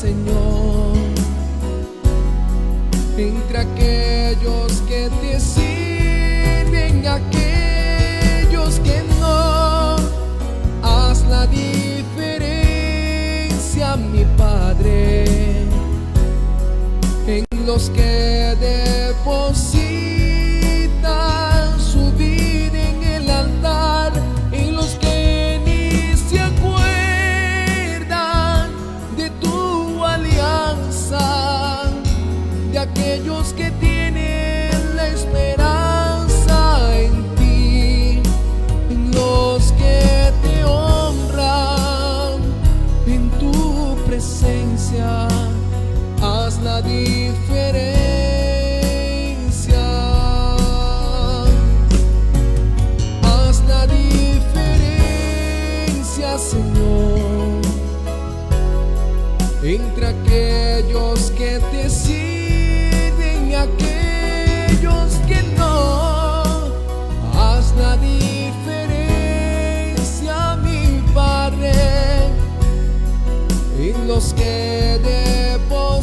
Señor, entre aquellos que te sirven y aquellos que no. Haz la diferencia, mi Padre, en los que depositan su vida en el altar, en los que ni se acuerdan de tu alianza, de aquellos que tienen la esperanza en ti, en los que te honran en tu presencia, haz la diferencia. Haz la diferencia, Señor, entre aquellos que te sirven y aquellos que no. Haz la diferencia, mi Padre, en los que depositan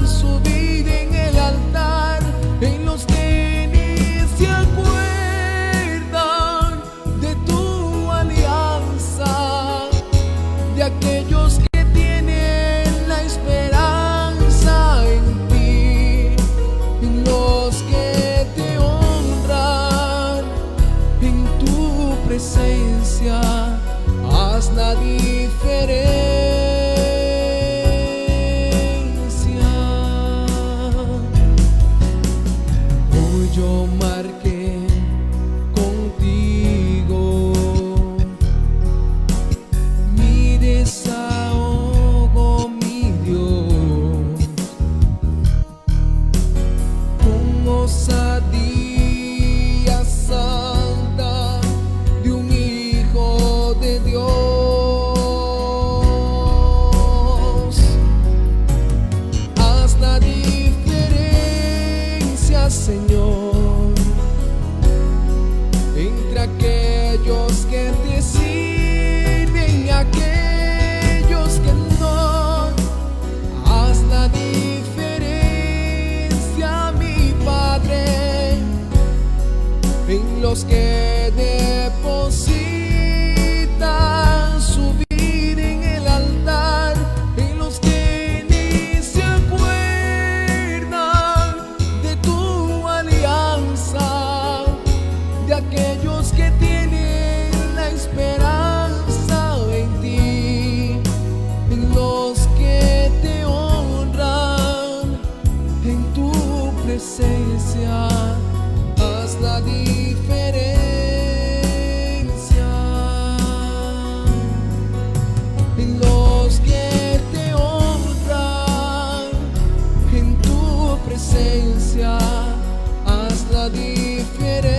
su vida en el altar, en los que ni se acuerdan de tu alianza, de aquellos que tienen la esperanza en ti, en los que te honran en tu presencia, haz la diferencia. Hoy yo marqué contigo mi desahogo, mi Dios, con osadía santa de un hijo de Dios. Haz la diferencia, Señor, entre aquellos que te sirven y aquellos que no. Haz la diferencia, mi Padre, en los que depositan su vida en el altar, en los que ni se acuerdan de tu alianza, de aquellos que tienen la esperanza en ti, en los que te honran en tu presencia, haz la diferencia. En los que te honran en tu presencia, haz la diferencia.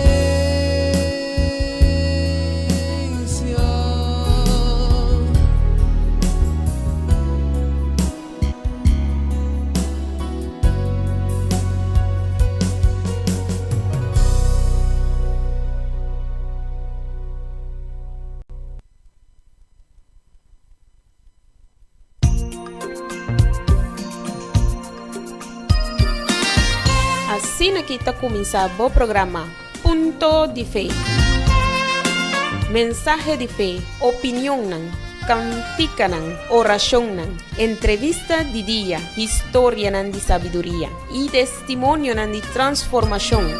Asina aki ta cuminsa bo programa Punto di Fe. Mensahe di fe, opinionnan, canticanan, oracionnan, entrevista di dia, historianan di sabiduria y testimonionan di transformacion.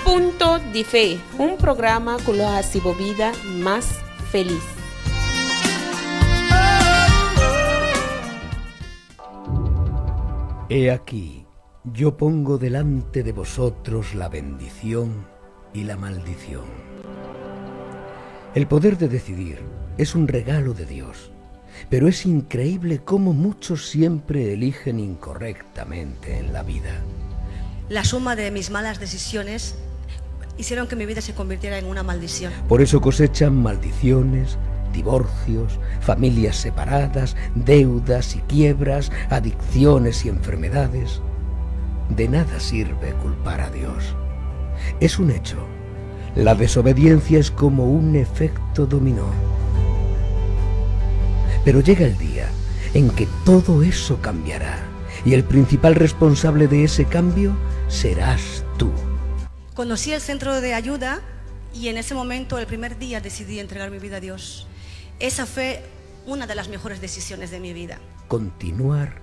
Punto di Fe, un programa cu lo haci bo bida mas felis. He aquí, yo pongo delante de vosotros la bendición y la maldición. El poder de decidir es un regalo de Dios, pero es increíble cómo muchos siempre eligen incorrectamente en la vida. La suma de mis malas decisiones hicieron que mi vida se convirtiera en una maldición. Por eso cosechan maldiciones, divorcios, familias separadas, deudas y quiebras, adicciones y enfermedades. De nada sirve culpar a Dios. Es un hecho. La desobediencia es como un efecto dominó. Pero llega el día en que todo eso cambiará y el principal responsable de ese cambio serás tú. Conocí el centro de ayuda y en ese momento, el primer día, decidí entregar mi vida a Dios. Esa fue una de las mejores decisiones de mi vida. Continuar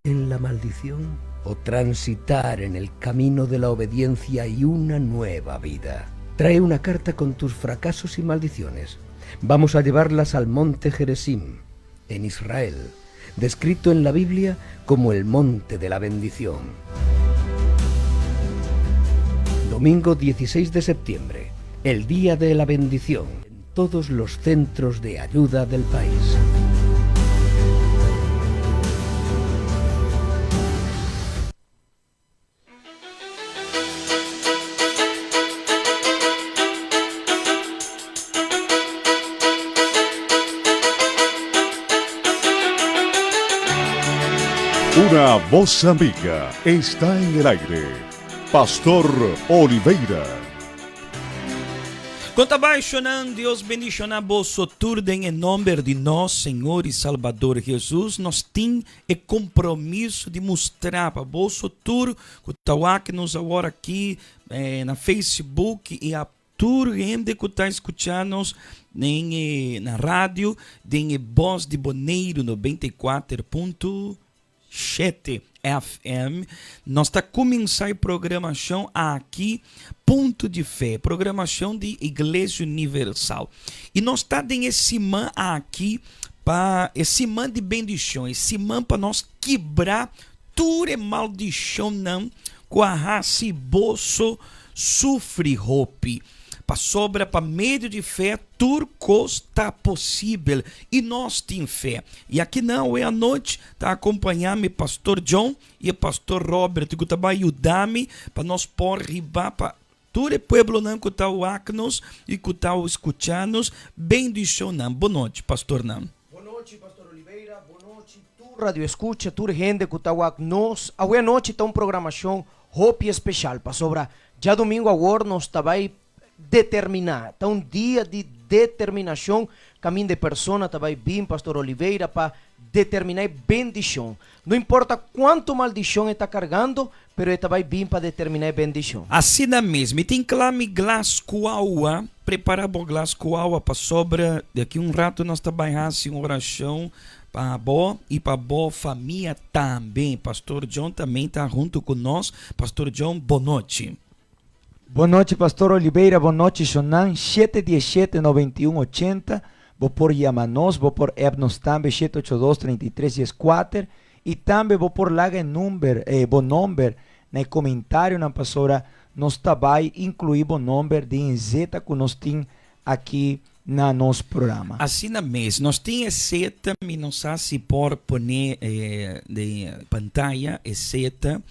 en la maldición o transitar en el camino de la obediencia y una nueva vida. Trae una carta con tus fracasos y maldiciones. Vamos a llevarlas al monte Gerizim, en Israel, descrito en la Biblia como el monte de la bendición. Domingo 16 de septiembre, el día de la bendición, en todos los centros de ayuda del país. Una voz amiga está en el aire. Pastor Oliveira. Kon ta bai shonnan Dios bendiciona boso tur den e nomber di nos Señor y Salbador Jesus nos tin e compromiso di mustra pa boso tur cu ta wak nos awor aki na Facebook y a tur hende cu ta scucha nos den e na radio den e Bos di Boneiru 94.7 FM. Nos ta cuminsa e programacion aki Punto di Fe, programacion di Iglesia Universal. Y nos ta den e siman aki pa e siman di bendicion, e siman pa nos kibra tur e maldicionnan cu a haci boso sufri hopi. Pasobra pa medio di fe tur cos ta posibel y nos tin fe. Y akinan awe anochi ta acompaña mi Pastor John y e Pastor Robert cu ta bay yuda mi pa nos por riba pa tur e pueblonan cu ta wak nos y cu ta scucha nos. Bendicionnan. Bo nochi Pastornan. Bo nochi Pastor Oliveira, bo nochi tur radio escucha, tur hende cu ta wak nos. Awe anochi ta un programacion hopi especial pasobra djadomingo awor nos ta bay determina, ta un dia di determinacion caminda e persona ta bay bin Pastor Oliveira pa determina e bendicion. No importa cuanto maldicion e ta cargando, pero e ta bay bin pa determina e bendicion. Asina mes, mi tin cla mi glas cu awa, prepara bo glas cu awa pasobra di aki un rato nos ta bay haci un oracion Pa bo y pa bo famia tambe. Pastor John tambe ta hunto cu nos. Pastor John, bo nochi. Bo nochi Pastor Oliveira, bo nochi Shonan, shete diesshete noventa i un ochenta, bo por yama nos, bo por app nos tambe shete ocho dos treinta i tres dies kuater y tambe bo por laga e number eh bo nomber na e comentarionan pasobra nos ta bay inclui bo nomber den e zeta cu nos tin aki na nos programa. Asina mes, nos tin e seta, mi no sa si por pone den pantaya e seta,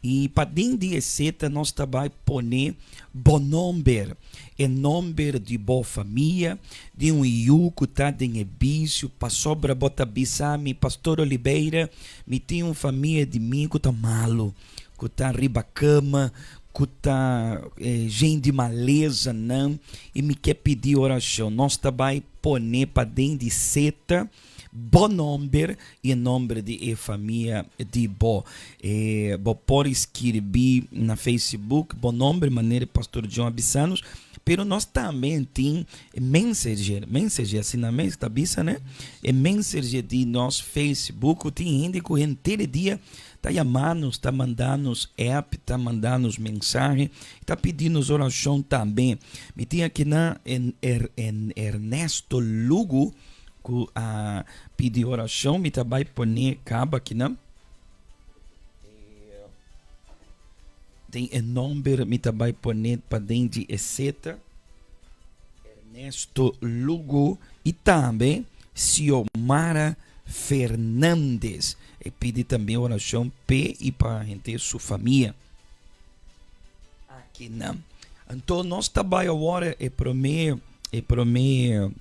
y paden di e seta nos ta bay pone bo nomber, e nomber di bo famia, di un yu cu ta den e bicio, pasobra bo ta bisa mi, Pastor Oliveira, mi tin un famia di mi cu ta malo, ku ta riba kama, ku ta jen di malezanan i mi ke pidi orashon. Nos ta bai pone paden di seta bo nomber i e nomber di e famia di bo. E bo por skirbi na Facebook bo nomber manera Pastor John a bisa nos, pero nos tambe tin Messenger, Messenger asina mes ta bisa ne? E Messenger di nos Facebook ku tin hende ku henter e dia Ta yama nos, ta manda nos app, ta manda nos mensahe, ta pidi nos orashon tambe. Mi tin akinan Ernesto Lugo ku a pidi orashon, mi ta bai pone kaba akinan. Den e nomber mi ta bai pone paden di e seta. Ernesto Lugo y tambe Xiomara Fernandez. E pidi tambe oracion p'e y pa henter su famia. Akinan. Anto nos ta bai awor e prome e prome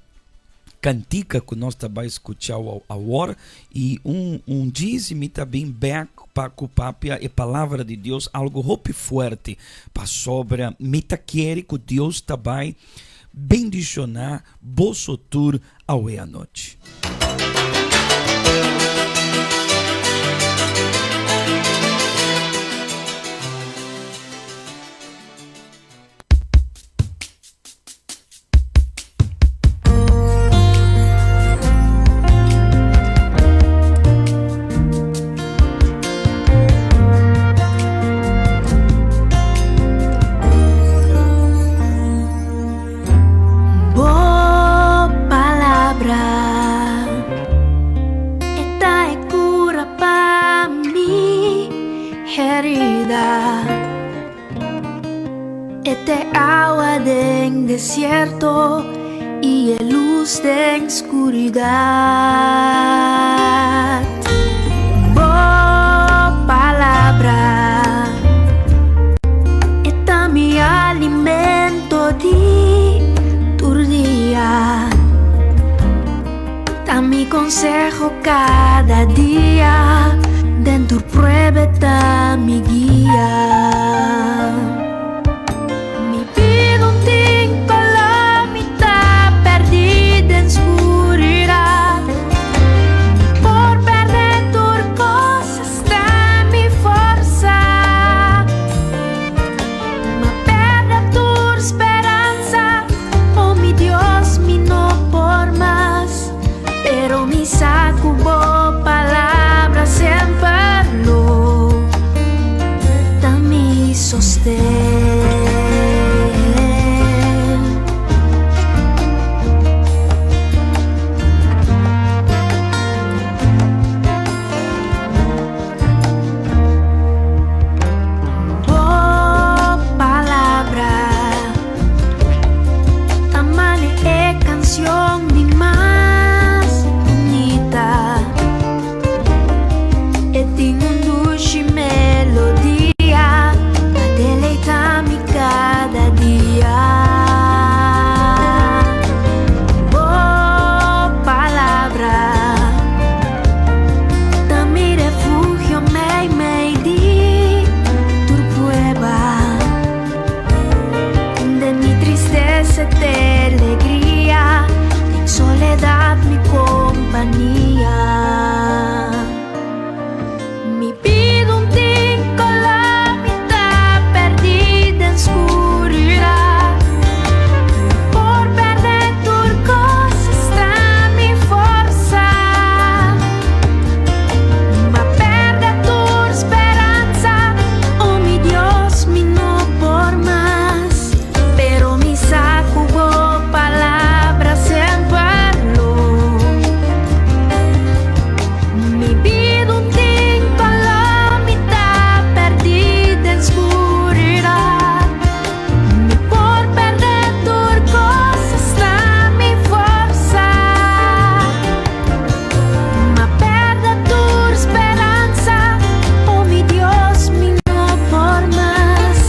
cantica cu nos ta bai scucha awor y un un djis mi ta bin bek pa cu papia e palabra di Dios algo hopi fuerte pasobra mi ta kere cu Dios ta bai bendiciona boso tur awe anochi. E ta e awa den desierto i e lus den skuridat. Bo palabra e ta mi alimento di tur dia. Ta mi konseho kada dia, den tur prueba e ta mi guia. Mi bida un tin koló, mi ta pèrdí den skuridat. Mi por pèrdè tur kos, asta mi forsa. M'a pèrdè tur speransa, oh mi Dios, mi no por mas. Pero mi sa ku bo palabra semper lo ta mi sosten. Bo palabra ta mane e kanshon di mas bunita. E tin un dushi melodia pa deleitá mi kada dia. Bo palabra ta mi refugio meimei di tur prueba. Den mi tristesa ta alegria, den soledat mi kompania. Mi bida un tin koló, mi ta pèrdí den skuridat. Por pèrdè tur kos, asta mi forsa. M'a pèrdè tur speransa, oh mi Dios, mi no por mas. Pero mi sa ku bo palabra semper lo. Mi bida un tin koló, mi ta pèrdí den skuridat. Mi por pèrdè tur kos, asta mi forsa. M'a pèrdè tur speransa, oh mi Dios, mi no por mas.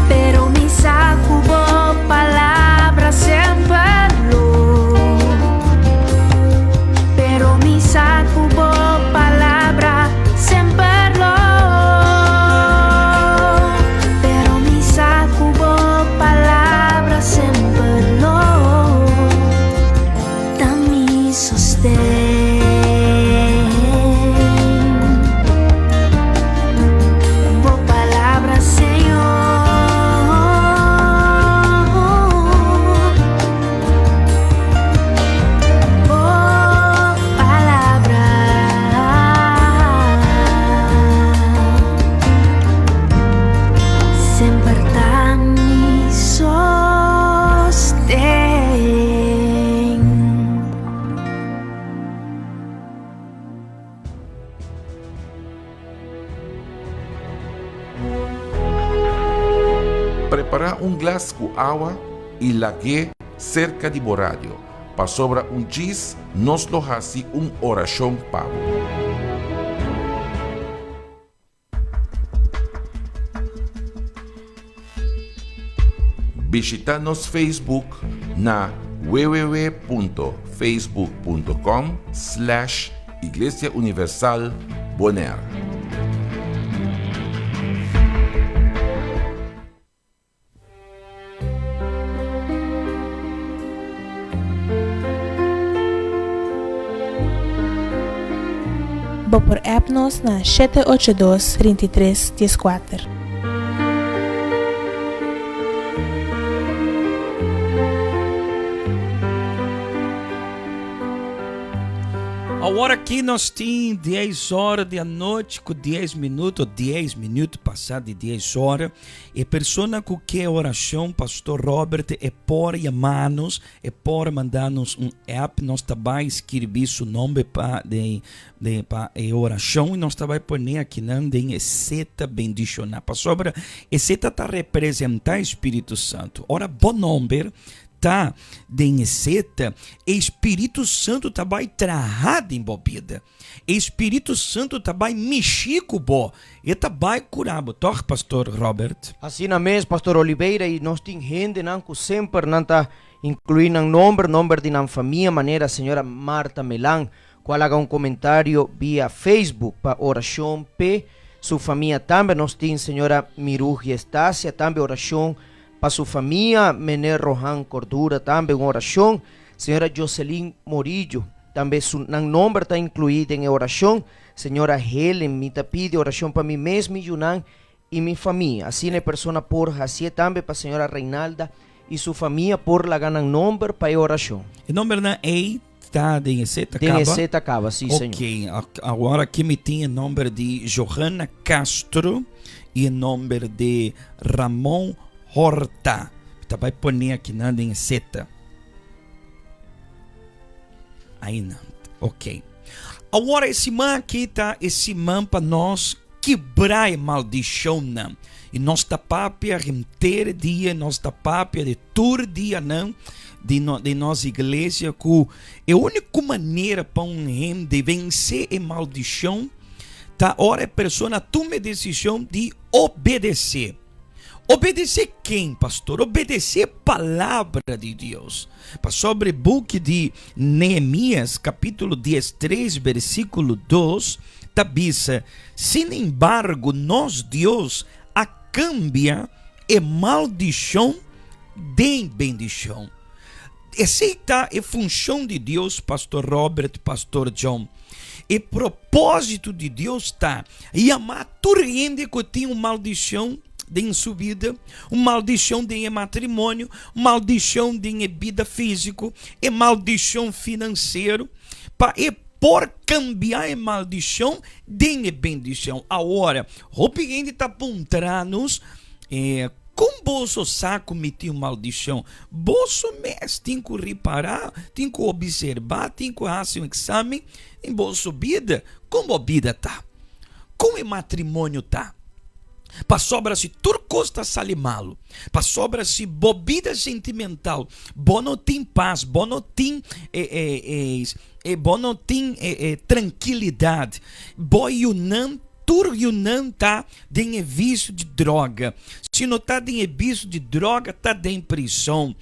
Pero mi sa ku bo palabra semper lo. Pero mi sa ku bo palabra semper lo. Pero mi sa ku bo palabra semper lo. Ta mi sosten. Bo palabra, Señor. Bo palabra. Semper ta mi sosten. Prepará un glas ku awa i lag'é serka di bo radio, pasobra un djis nos lo hasi un orashon pa bo. Bishita nos Facebook na www.facebook.com slash Iglesia Universal Bonaire. Bo por app nos na 782 33 14. Awor aki nos tin 10 ora di anochi ku 10 minuto, 10 minuto pasá di 10 ora. E persona ku ke orashon, Pastor Robert, e por yama nos, e por manda nos un app, nos ta bai skirbi su nomber pa den den pa e orashon i nos ta bai pone akinan den e seta bendishoná. Pasobra e seta ta representá e Spiritu Santu. Ora bo nomber ta den e seta, e Spiritu Santu ta bai traha den bo bida. E Spiritu Santu ta bai mishi ku bo, e ta bai kura bo, tòg Pastor Robert? Asina mes, Pastor Oliveira, i nos tin hendenan ku semper nan ta inkluí nan nomber, nomber di nan famia, manera señora Marta Melan, ku a laga un komentario via Facebook pa orashon p'e su famia. Tambe nos tin señora Mirugia Estacia, tambe orashon pa su famia, Meneer Rohan Cordura, tambe un orashon, señora Joselin Morillo, tambe su nan nomber ta inkluí den e orashon, señora Helen, mi ta pidi orashon pa mi mes, mi yunan i mi famia. Asina e persona por hasié tambe pa señora Reinalda i su famia por laga nan nomber pa e orashon. E nombernan ei ta den e seta Den kaba? e seta kaba, sí señor. Ok, awor aki mi tin e nomber di Johanna Castro i e nomber di Ramon Horta. Mi ta bai pone akinan den e seta. Ainan, ok. Awor e siman aki ta e siman pa nos kibra e maldishonnan. I nos ta papia henter dia, nos ta papia di tur dianan di, no, di nos iglesia ku e úniko manera pa un hende vense e maldishon ta ora e persona tuma e desishon di obedesé. Obedesé ken, pastor? Obedesé palabra di Dios. Pasobra e buki di Nehemías, kapítulo 13, versíkulo 2, ta bisa, Sin embargo, nos Dios a kambia e maldishon den bendishon. Esei ta e funshon di Dios, Pastor Robert, Pastor John. E propósito di Dios ta yama tur hende ku tin un maldishon den su bida, un maldishon den e matrimonio, un maldishon den e bida físiko, e maldishon finansiero, pa e por kambia e maldishon den e bendishon. Awor, hopi hende ta puntra nos, eh, Kon boso sa ku mi tin un maldishon? Boso mes tin ku ripará, tin ku obiserbá, tin ku hasi un eksamen den boso bida. Kon bo bida ta? Kon e matrimonio ta? Pasobra si tur kos ta sali malu, pasobra si bo bida sentimental, bo no tin pas, bo no tin bo no tin trankilidat, bo yunan, tur yunan ta den e viso di droga. Si no ta den e viso di droga, ta den prison.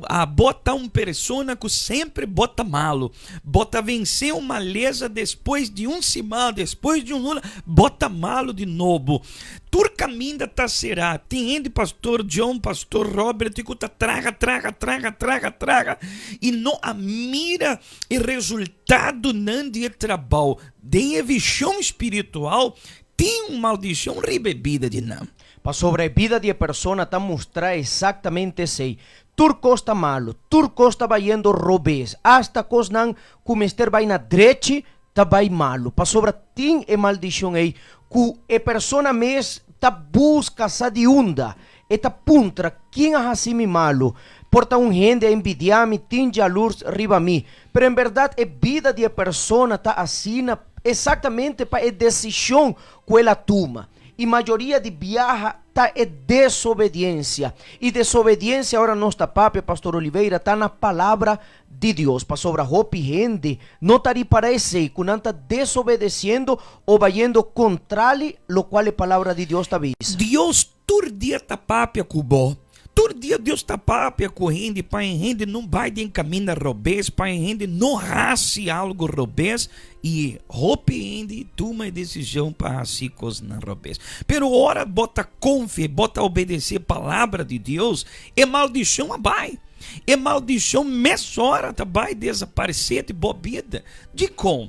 Abo ta un persona ku semper bo ta malu. Bo ta vensé un malesa despues di un siman, despues di un luna, bo ta malu di nobo. Tur kaminda ta será. Tin hende, Pastor John, Pastor Robert, ku ta traha, traha, traha, traha, traha i no a mira e resultadonan di e trabou. Den e vishon spiritual tin un maldishon riba e bida di nan. Pasobra e bida di e persona ta mustra exactamente esey. Tur cos ta malo, tur cos ta bayendo robes, hasta cosnan cu mester bay na drechi ta bay malo. Pasobra tin e maldicion ey cu e persona mes ta busca sa di unda. E ta puntra, Ken a haci mi malo? Por ta un hende a envidia mi, tin jalurs riba mi. Pero en berdad e bida di e persona ta asina exactamente pa e decision cu el a tuma. Y mayoria di biaha ta e desobediencia. Y desobediencia ora nos ta papia, Pastor Oliveira, ta na palabra di Dios. Pasobra hopi hende no ta ripara esey cu nan ta desobedeciendo o bayendo contrali locual e palabra di Dios ta bisa. Dios Tur dia ta papia ku bo. Tur dia Dios ta papia ku hende pa e hende no bai den kaminda robes, pa e hende no hasi algu robes i hopi hende tuma e desishon pa hasi kosnan robes. Pero ora bo ta konfia i bo ta obedesé palabra di Dios, e maldishon a bai. E maldishon mesora ta bai desaparesé di bo bida. Dikon?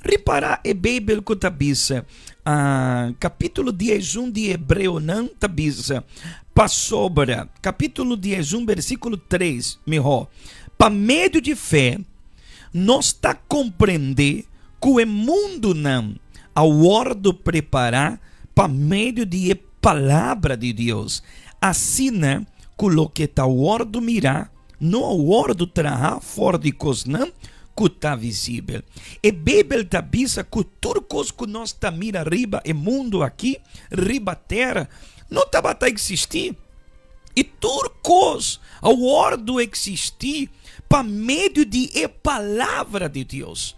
Ripará e Beibel ku ta bisa. Capítulo 11 di Hebreonan ta bisa, Pasobra, capítulo 11 versículo 3, mihó, pa medio di fe, Nos ta komprendé ku e mundunan a wòrdu prepará pa medio di e Palabra di Dios, asina ku loke ta wòrdu mirá no a wòrdu trahá for di kosnan ku ta visibel. E Beibel ta bisa ku tur kos ku nos ta mira riba e mundu akí, riba tera, no tabata eksistí. I tur kos a wòrdu eksistí pa medio di e Palabra di Dios.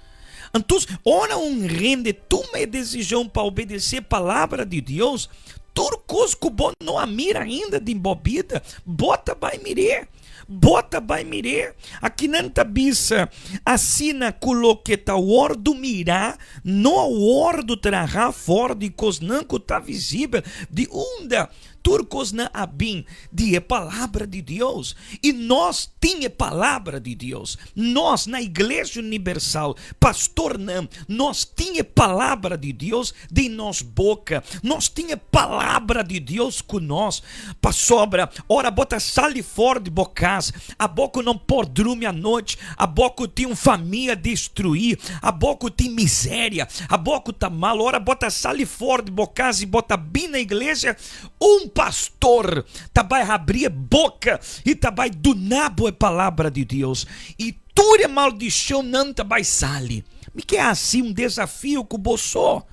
Anto, ora un hende tuma e desishon pa obedesé Palabra di Dios, tur kos ku bo no a mira ainda den bo bida, bo ta bai mir'é. Bo ta bai mir'é. Akinan ta bisa, Asina ku loke ta wòrdu mirá no a wòrdu trahá for di kosnan ku ta visibel, di unda Tur kosnan a bin di e Palabra di Dios, i nos tin e Palabra di Dios. Nos na Iglesia Unibersal, pastornan, nos tin e Palabra di Dios den nos boka. Nos tin e Palabra di Dios ku nos. Pasobra ora bo ta sali for di bo kas, abo ku no por drumi anochi, abo ku tin un famia destruí, abo ku tin miseria, Abo ku ta mal, ora bo ta sali for di bo kas i bo ta bin na iglesia, un pastor ta bai habri e boka i ta bai duna bo e palabra di Dios, i tur e maldishonnan ta bai sali. Mi ke hasi un desafio ku bo so.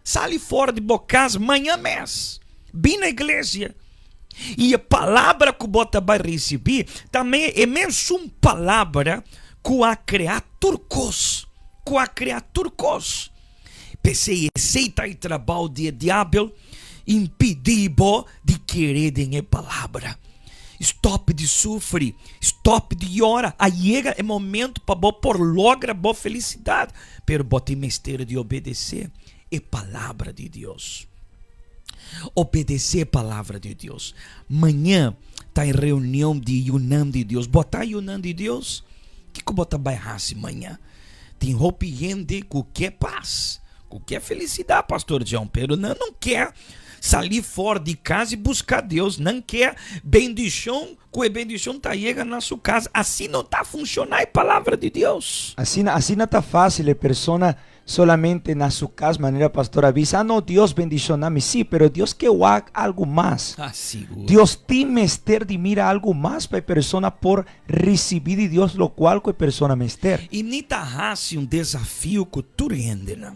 Sali for di bo kas maña mes, bin na iglesia, i e palabra ku bo ta bai risibí ta e mesun palabra ku a krea tur kos. Ku a krea tur kos. P'esei esei ta e trabou di e diabel, impidí bo di kere den e Palabra. Stòp di sufri, stòp di yora. A yega e momentu pa bo por logra bo felisidat, pero bo tin mester di obedesé e Palabra di Dios. Obedesé e Palabra di Dios. Maña ta e reunion di yunan di Dios. Bo ta yunan di Dios? Kiko bo ta bai hasi maña? Tin hopi hende ku ke pas, ku ke felisidat, Pastor John, pero nan no ke sali for di kas i buska Dios. Nan ke bendishon, ku e bendishon ta yega na su kas. Asina no ta funshoná e Palabra di Dios. Asina, asina ta fásil e persona Solamente na su cas manera pastor a bisa, ah no, Dios bendiciona mi, sí, pero Dios ke wak algo mas. Ah, sigur. Dios tin mester di mira algo mas pa e persona por ricibi di Dios locual cu e persona mester. I ni ta haci un desafio cu tur hendenan.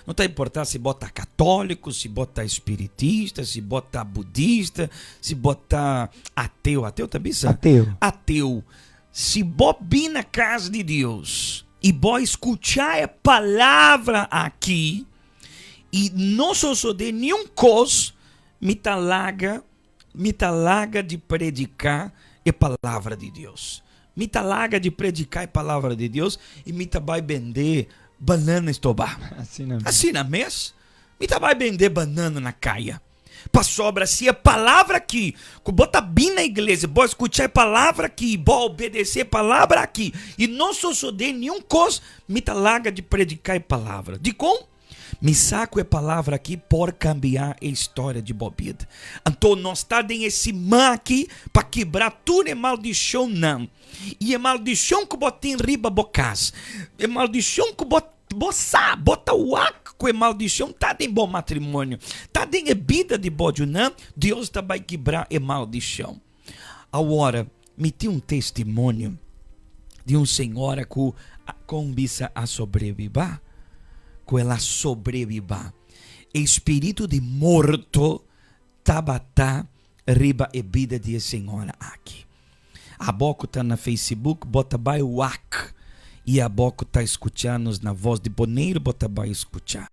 No ta importa si bo ta catolico, si bo ta espiritista, si bo ta budista, si bo ta ateo, ateo ta bisa? Ateo. Ateo. Si bo bin na cas di Dios i bo skuchá e palabra aki i no sosodé niun kos, mi ta laga, mi ta laga di prediká e palabra di Dios. Mi ta laga di prediká e palabra di Dios i mi ta bai bende banana stobá. Asina mes, mi ta bai bende banana na kaya. Pasobra si e palabra aki ku bo ta bin na iglesia, bo a skucha e palabra aki, bo a obedesé e palabra aki i no sosodé niun kos, mi ta laga di prediká e palabra. Dikon? Mi sa ku e palabra aki por kambia e historia di bo bida. Anto nos ta den e siman aki pa kibra tur e maldishonnan i e maldishon ku bo tin riba bo kas, e maldishon ku bo Bo sa, bo ta wak ku e maldishon ta den bo matrimonio, ta den e bida di bo djunan, Dios ta bai kibra e maldishon. Awor, mi tin un testimonio di un señora ku kon bisa a sobreviva, ku el a sobreviva. E spiritu di morto tabata riba e bida di e señora aki. Abo ku ta na Facebook bo ta bai wak i abo ku ta skucha nos na Voz di Boneiru bo ta bai skucha.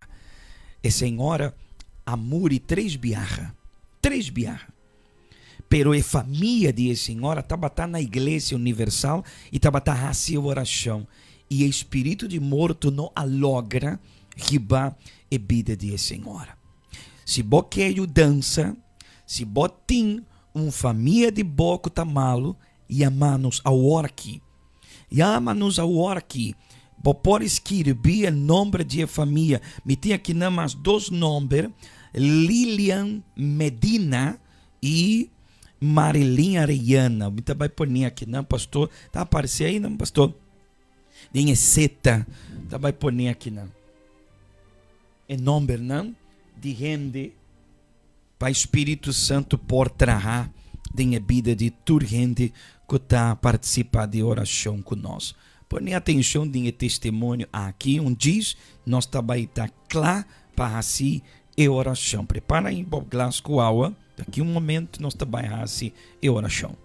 E señora a muri tres biaha, tres biaha. Pero e famia di e señora tabata na Iglesia Universal i tabata hasi e orashon i e spiritu di morto no a logra hiba e bida di e señora. Si bo ke yudansa, si bo tin un famia di bo ku ta malu, yama nos aworaki. Yama nos aworaki. Bo por skirbi e nomber di e famia. Mi tin akinan mas dos nomber, Lilian Medina i Marilyn Arellana. Mi ta bai pone akinan, pastor. Ta aparesé ainan, pastor? Den e seta ta bai pone akinan e nombernan di hende pa e Spiritu Santu por traha den e bida di tur hende ku ta partisipá di orashon ku nos. Pone atenshon den e testimonio aki un djis nos ta bai ta kla pa hasi e orashon. Prepara ei bo glas ku awa, daki un momento nos ta bai hasi e orashon.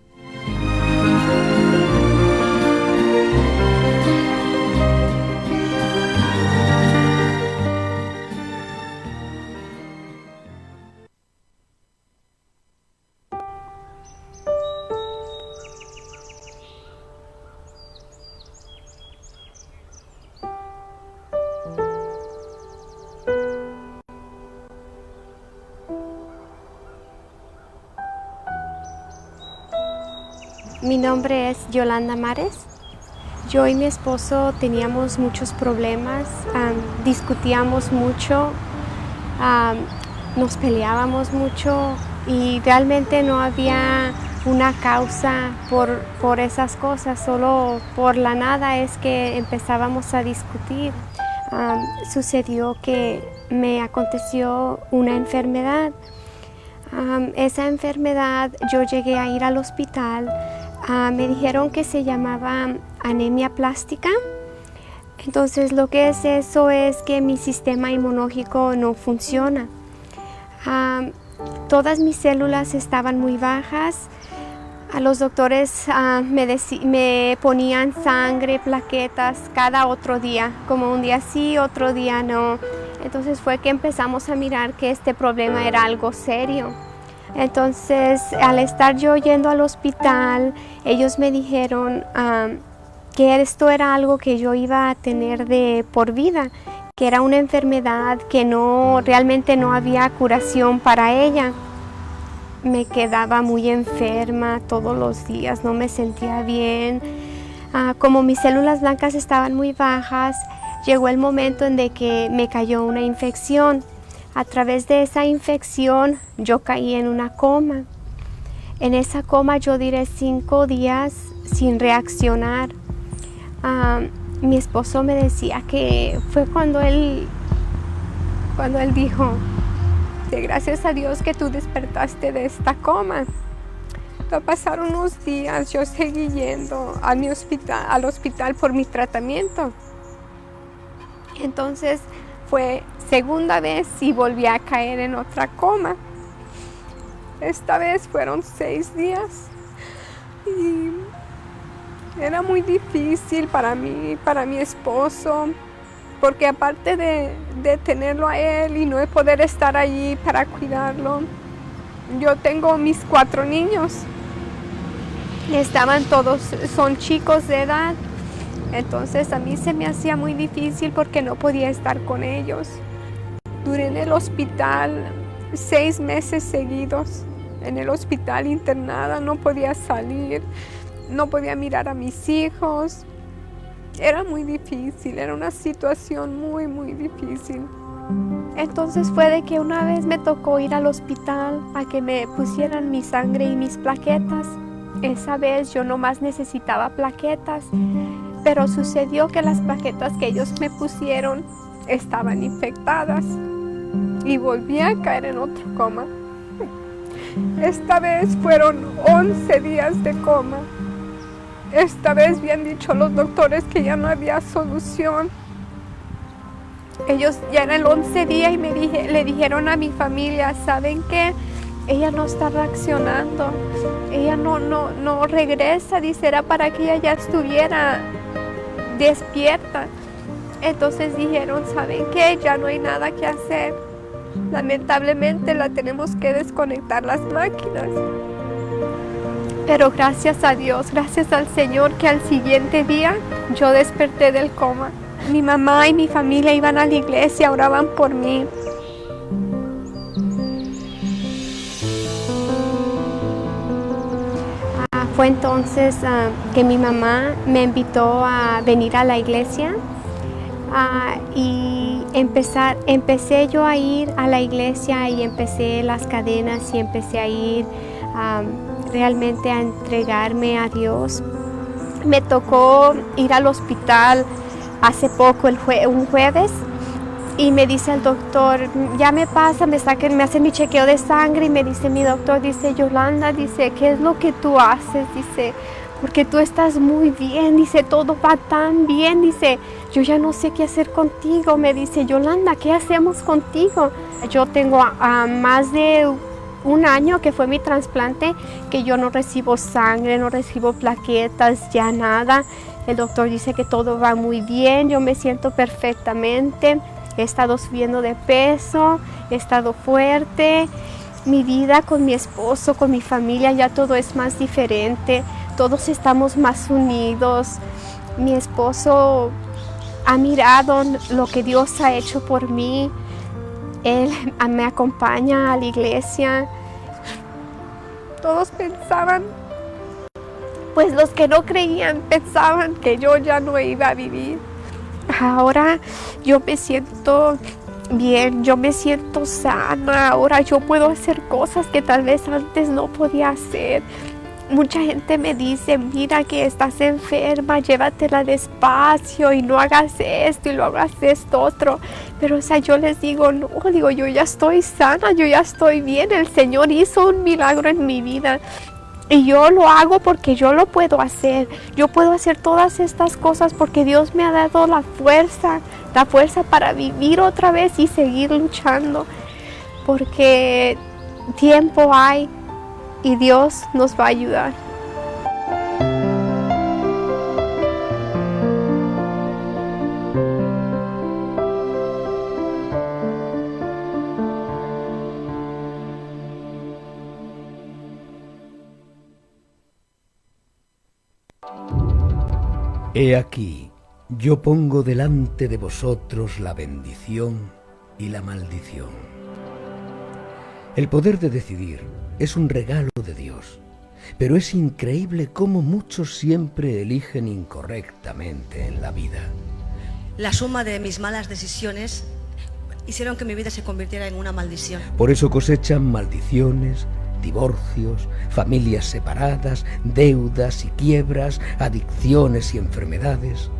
Mi nombre es Yolanda Mares. Yo y mi esposo teníamos muchos problemas, discutíamos mucho, nos peleábamos mucho y realmente no había una causa por, por esas cosas, solo por la nada es que empezábamos a discutir. sucedió que me aconteció una enfermedad. esa enfermedad yo llegué a ir al hospital, ah, me dijeron que se llamaba anemia plástica. Entonces lo que es eso es que mi sistema inmunológico no funciona. todas mis células estaban muy bajas. A los doctores ah, me, me ponían sangre, plaquetas cada otro día, como un día sí, otro día no. Entonces fue que empezamos a mirar que este problema era algo serio. Entonces, al estar yo yendo al hospital, ellos me dijeron que esto era algo que yo iba a tener de por vida, que era una enfermedad que no realmente no había curación para ella. Me quedaba muy enferma todos los días, no me sentía bien. Ah, como mis células blancas estaban muy bajas, llegó el momento en de que me cayó una infección. A través de esa infección yo caí en una coma. En esa coma yo diré cinco días sin reaccionar. Ah, mi esposo me decía que fue cuando él, cuando él dijo, de gracias a Dios que tú despertaste de esta coma. Pasaron unos días, yo seguí yendo a mi hospital, al hospital por mi tratamiento. Entonces fue segunda vez y volví a caer en otra coma. Esta vez fueron seis días y era muy difícil para mí, para mi esposo, porque aparte de, de tenerlo a él y no de poder estar allí para cuidarlo, yo tengo mis cuatro niños. Estaban todos, son chicos de edad. Entonces a mí se me hacía muy difícil porque no podía estar con ellos. Duré en el hospital seis meses seguidos, en el hospital internada, no podía salir, no podía mirar a mis hijos. Era muy difícil, era una situación muy, muy difícil. Entonces fue de que una vez me tocó ir al hospital a que me pusieran mi sangre y mis plaquetas. Esa vez yo nomás necesitaba plaquetas, pero sucedió que las plaquetas que ellos me pusieron estaban infectadas y volví a caer en otro coma. Esta vez fueron 11 días de coma. Esta vez habían dicho los doctores que ya no había solución. Ellos ya era el 11 día y me dije, le dijeron a mi familia, ¿saben qué? Ella no está reaccionando, ella no, no, no regresa, dice, era para que ella ya estuviera despierta. Entonces dijeron, ¿saben qué? Ya no hay nada que hacer. Lamentablemente la tenemos que desconectar las máquinas. Pero gracias a Dios, gracias al Señor que al siguiente día yo desperté del coma. Mi mamá y mi familia iban a la iglesia, oraban por mí. Ah, fue entonces ah, que mi mamá me invitó a venir a la iglesia ah, y empezar, empecé yo a ir a la iglesia y empecé las cadenas y empecé a ir realmente a entregarme a Dios. Me tocó ir al hospital hace poco, el jue un jueves, y me dice el doctor, ya me pasa, me saquen, me hacen mi chequeo de sangre y me dice mi doctor, dice Yolanda, dice, ¿qué es lo que tú haces? Dice, porque tú estás muy bien, dice, todo va tan bien, dice, yo ya no sé qué hacer contigo, me dice, Yolanda, ¿qué hacemos contigo? Yo tengo a, más de un año que fue mi trasplante, que yo no recibo sangre, no recibo plaquetas, ya nada. El doctor dice que todo va muy bien, yo me siento perfectamente, he estado subiendo de peso, he estado fuerte. Mi vida con mi esposo, con mi familia, ya todo es más diferente, todos estamos más unidos. Mi esposo ha mirado lo que Dios ha hecho por mí. Él me acompaña a la iglesia. Todos pensaban, pues los que no creían pensaban que yo ya no iba a vivir. Ahora yo me siento bien, yo me siento sana, ahora yo puedo hacer cosas que tal vez antes no podía hacer. Mucha gente me dice, mira que estás enferma, llévatela despacio y no hagas esto y lo hagas esto otro. Pero o sea, yo les digo, no, digo, yo ya estoy sana, yo ya estoy bien, el Señor hizo un milagro en mi vida. Y yo lo hago porque yo lo puedo hacer. Yo puedo hacer todas estas cosas porque Dios me ha dado la fuerza, la fuerza para vivir otra vez y seguir luchando. Porque tiempo hay y Dios nos va a ayudar. He aquí, yo pongo delante de vosotros la bendición y la maldición. El poder de decidir es un regalo de Dios, pero es increíble cómo muchos siempre eligen incorrectamente en la vida. La suma de mis malas decisiones hicieron que mi vida se convirtiera en una maldición. Por eso cosechan maldiciones, divorcios, familias separadas, deudas y quiebras, adicciones y enfermedades.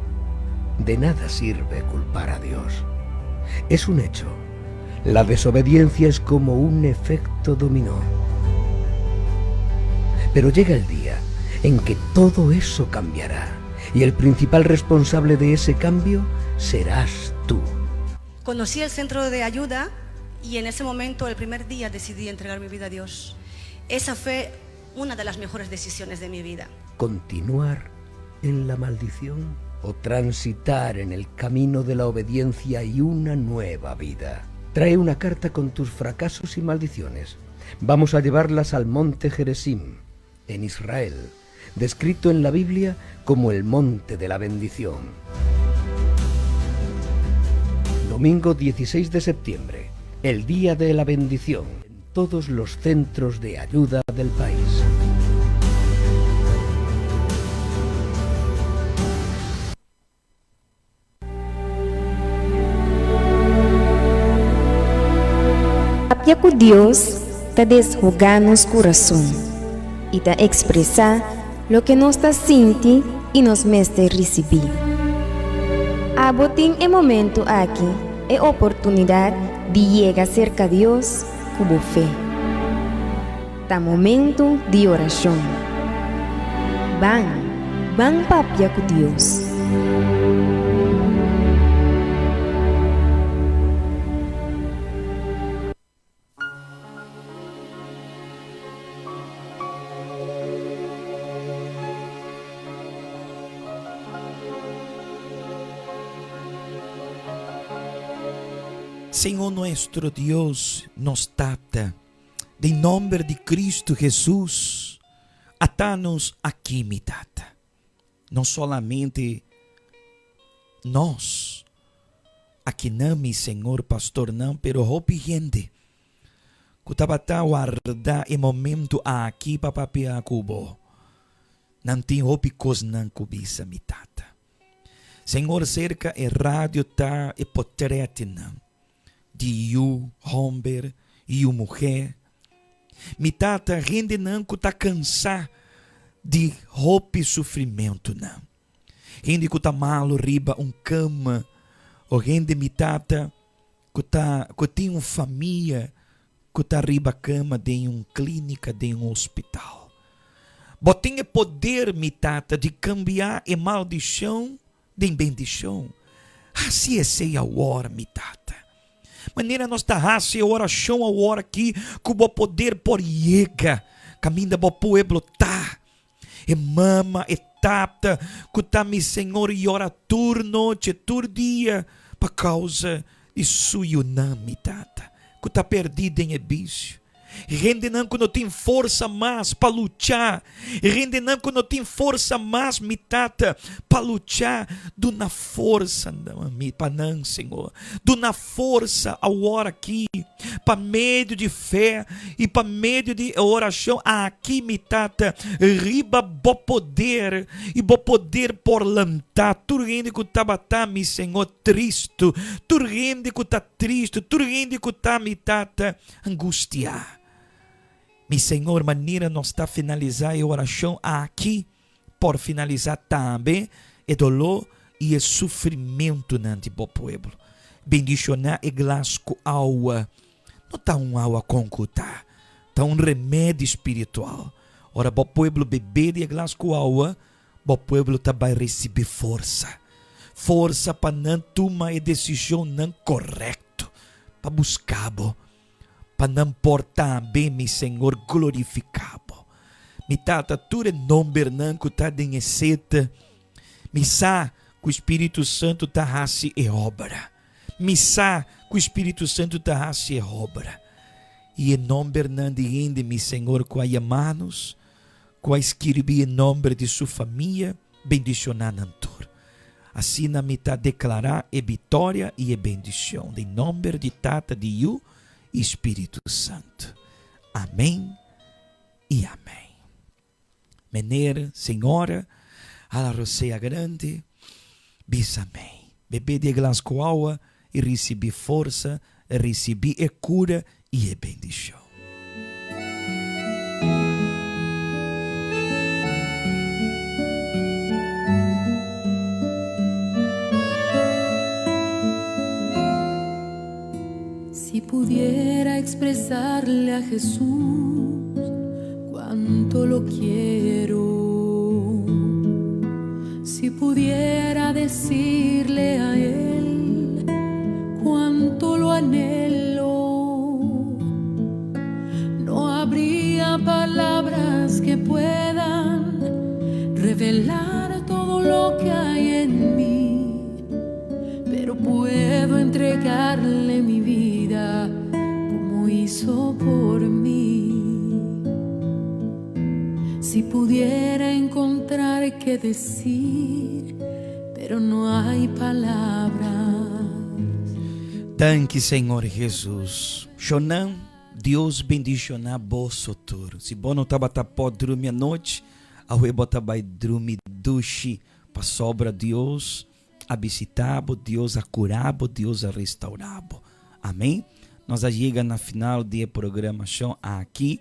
De nada sirve culpar a Dios. Es un hecho. La desobediencia es como un efecto dominó. Pero llega el día en que todo eso cambiará y el principal responsable de ese cambio serás tú. Conocí el centro de ayuda y en ese momento, el primer día, decidí entregar mi vida a Dios. Esa fue una de las mejores decisiones de mi vida. Continuar en la maldición o transitar en el camino de la obediencia y una nueva vida. Trae una carta con tus fracasos y maldiciones. Vamos a llevarlas al monte Gerizim, en Israel, descrito en la Biblia como el monte de la bendición. Domingo 16 de septiembre, el día de la bendición, en todos los centros de ayuda del país. Papia ku Dios ta deshogá nos kurason i ta ekspresá loke nos ta sinti i nos mester risibí. Abo tin e momentu aki e oportunidat di yega serka Dios ku bo fe. Ta momentu di orashon. Ban, ban papia ku Dios. Señor nuestro Dios, nos Tata, den nomber di Cristo Jesus, ata nos aki, mi Tata. No solamente nos akinan, mi Señor, pastornan, pero hopi hende cu tabata warda e momento aki pa papia cu bo. Nan tin hopi cosnan cu bisa, mi Tata. Señor, cerca e radio ta e potretnan di yu homber y yu muher. Mi Tata, hendenan cu ta cansa. di hopi sufrimentunan. Hende ku ta malu riba un kama o hende mi tata ku ta ku tin un famia ku ta riba kama den un klínika den un hospital. Bo tin e poder mi tata di kambia e maldishon den bendishon. Hasi esei awor mi tata. Manera nos ta hasi e orashon awor aki ku bo poder por yega kaminda bo pueblo ta. E mama, e tata ku ta mi Señor yora tur noche, tur dia pa kousa di su yunan, mi tata, ku ta perdí den e bisio. Hendenan ku no tin forsa mas pa lucha, hendenan ku no tin forsa mas, mi tata, pa lucha, duna forsa pa nan, Señor. Duna forsa awor aki pa medio di fe i pa medio di e orashon aki, mi Tata, riba Bo poder, i Bo poder por lanta tur hende ku tabata, mi Señor, tristu, tur hende ku ta tristu, tur hende ku ta, mi Tata, angustiá. Mi Señor, manera nos ta finalisá e orashon aki, por finalisá tambe e doló i e sufrimentunan di bo pueblo. Bendishoná e glas ku awa. No ta un awa kon ku ta, ta un remedi spiritual. Ora bo pueblo bebé di e glas ku awa, bo pueblo ta bai risibí forsa. Forsa pa nan tuma e desishonnan korekto pa buska bo. Pa nan por tambe, mi Señor, glorifica Bo. Mi Tata, tur e nombernan cu ta den e seta, mi sa cu Spiritu Santo ta haci e obra. Mi sa cu Spiritu Santo ta haci e obra. Y e nombernan di hende, mi Señor, cu a yama nos, cu a skirbi e nomber di su famia, Bendiciona nan tur. Asina mi ta declara e bitoria y e bendicion den nomber di Tata, di Yu y Spiritu Santo. Amen y amen. Meneer, señora, hala rosea grandi, bisa amen. Bebe di e glas cu awa y ricibi forsa, ricibi e cura y e bendicion. Si pudiera expresarle a Jesús cuánto lo quiero, si pudiera decirle a él cuánto lo anhelo, no habría palabras que puedan revelar todo lo que hay en mí, pero puedo entregarle mi vida como hizo por mí. Si pudiera encontrar qué decir, pero no hay palabras. Danki Señor Jesus. Shonan, Dios bendiciona boso tur. Si bo no tabata por drumi anochi, awe bo ta bai drumi dushi pasobra Dios a bisita bo, Dios a cura bo, Dios a restaura bo. Amen. Nos a yega na final di e programacion aki,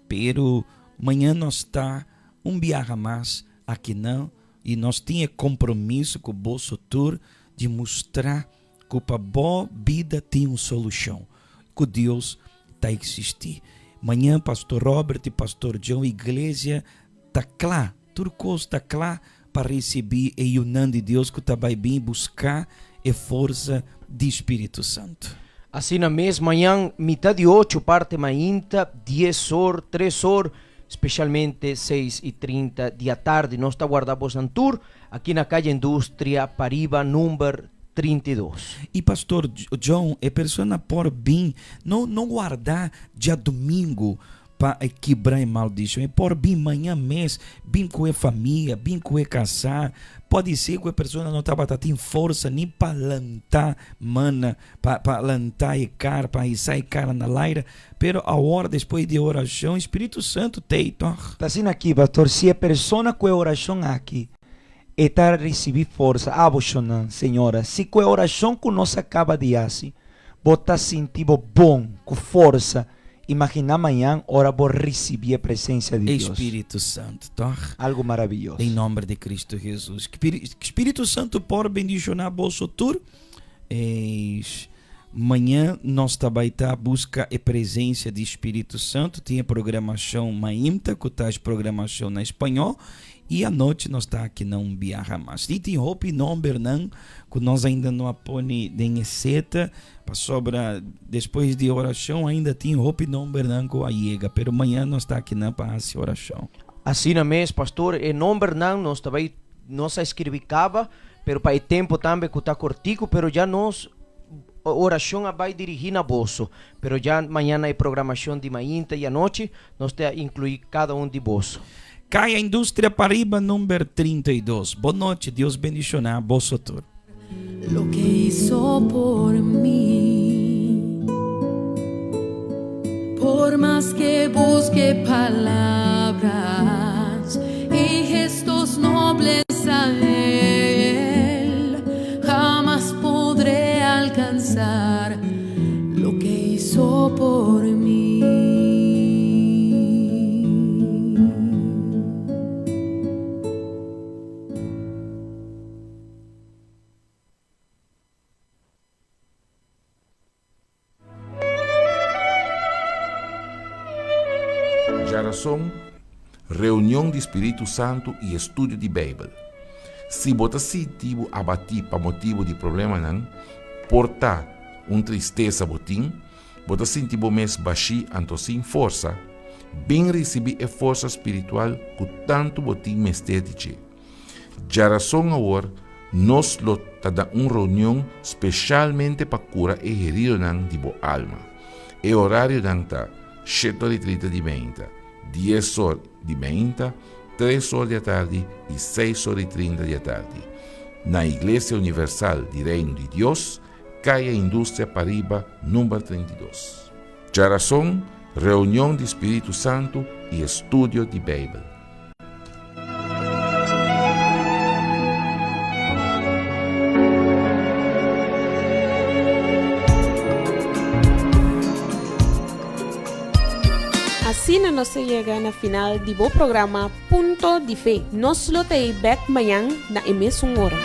pero mañan nos ta un biaha mas akinan y nos tin e compromiso cu boso tur di mustra cu pa bo bida tin un solucion, cu Dios ta existi. Mañan Pastor Robert y Pastor John Iglesia ta cla, tur cos ta cla pa ricibi e yunan di Dios cu ta bay bin busca e forsa di Spiritu Santo. Asina mes, mañan mitad di ocho parte mainta, dies or, tres or, specialmente seis y trinta di atardi. Nos ta warda bosnan tur aki na Calle Industria, pariba number 32. Y Pastor John, e persona por bin, no no warda djadomingo pa e kibra e maldicion, e por bin mañan mes, bin cu e famia, bin cu e casa, pode ser cu e persona no tabata tin forsa ni pa lanta mana, pa pa lanta e cara, pa hisa e cara na laira, pero awor despues di e oracion, Spiritu Santo t'ey toch. Ta asina aki, Pastor, si e persona cu e oracion aki e ta ricibi forsa, abo shonnan, señora, si cu e oracion cu nos a caba di haci, bo ta sinti bo bon, cu forsa. Imaginá mañan ora bo risibí e presensia di Dios. Spiritu Santu, tòg? Algu maravioso. Den nòmber di Kristu Hesus. Spiritu Santu por bendishoná boso tur. Mañan nos ta bai ta buska e presensia di Spiritu Santu. Tin e programashon mainta ku ta programashon na spañó. I anochi nos ta aki na un biaha mas. I tin hopi nòmbernan ku nos ainda no a pone den e seta, pasobra despues di orashon ainda tin hopi nòmbernan ku a yega. Pero mañan nos ta aki nan pa hasi orashon. Asina mes, pastor, e nòmbernan nos ta bai, nos a skirbi kaba, pero pa e tempu tambe ku ta kortiku, pero ya nos orashon a bai dirigí na boso. Pero ya mañan na e programashon di mainta i anochi nos ta inkluí kada un di boso. Kaya Industria Pariba number 32. Bon nochi, Dios bendiciona boso tur. Lo que hizo por mí. Por más que busque palabras y gestos nobles a él, jamás podré alcanzar lo que hizo por mí. Djarason, Reunion di Spiritu Santu i estudio di Beibel. Si bo ta sinti bo abatí pa motibu di problemanan, por ta un tristesa bo tin, bo ta sinti bo mes bashí anto sin forsa, bin risibí e forsa spiritual ku tantu bo tin mester di dje. Djarason awor nos lo ta na un reunion speshalmente pa kura e heridonan di bo alma. E orarionan ta, shete or i trinta di meinta, dies or di meinta, tres or di atardi i seis or i trinta di atardi. Na Iglesia Universal di Reino di Dios, Kaya Industria Pariba number 32. Djarason, Reunion di Spiritu Santu i estudio di Beibel. Asina nos a yega na final di bo programa Punto di Fe. Nos lo ta ei bek mañan na e mesun ora.